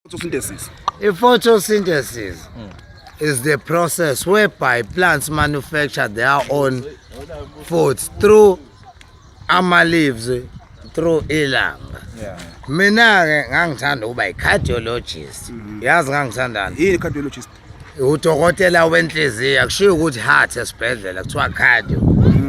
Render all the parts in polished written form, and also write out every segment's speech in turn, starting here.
Photosynthesis. I-photosynthesis is the process whereby plants manufacture their own food through ama-leaves, through ilanga. Mina-ke ngangithanda ukuba i-cardiologist. Yazi ngangithandani? Yini cardiologist? Udokotela wenhliziyo, akushiwo ukuthi heart esibhedlela, kuthiwa cardio.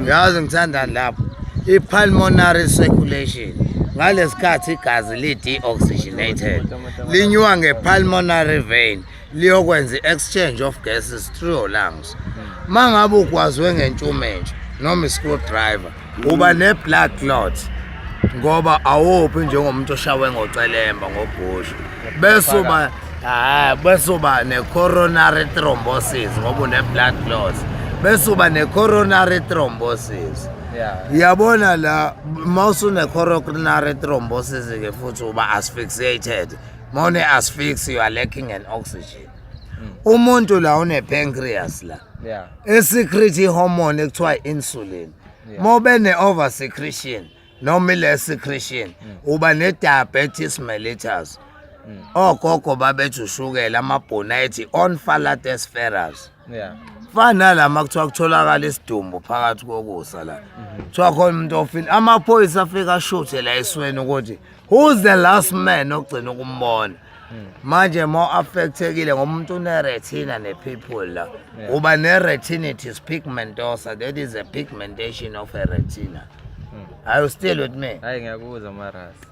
Yazi ngithandani lapho? I-pulmonary circulation. Ngalesikhathi igazi li-deoxygenated, linyuka nge-pulmonary vein liyokwenza i-exchange of gases through your lungs. Mangabe ugwazwe ngentshumentshu noma i-screwdriver, uba ne-blood clot ngoba awuphi njengomuntu oshawe ngocelemba ngobhushu, bese uba, hayi, bese uba ne-coronary thrombosis ngoba une-blood clot, bese uba ne-coronary thrombosis. Yabona la, mawusune-coronary thrombosis ke futhi uba asphyxiated. Mawune-asphyxia, you are lacking an oxygen. Umuntu la une-pancreas la e-secrete i-hormone ekuthiwa i-insulin. Mawube ne-over secretion noma ile secretion, uba ne-diabetes mellitus. Ogogo babethi ushukela, amabhunu ayethi onfalates ferus. Fana nalama kuthiwa kutholakala isidumbu phakathi kokusa la, kuthiwa khona umuntu ofile, amaphoyisa afika ashuthe la esweni ukuthi who's the last man ogcina ukumbona. Manje more affectekile ngomuntu une-retina ne-people la, uba ne-retinitis pigmentosa, that is a pigmentation of a retina. Are you still with me? Hayi, ngiyakuzwa, Marasi.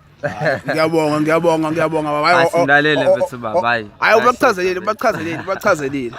Ngiyabonga, ngiyabonga, ngiyabonga baba. Hayi, simlalele mfethu baba, hayi. Hayi, ubachazelile, ubachazelile, ubachazelile.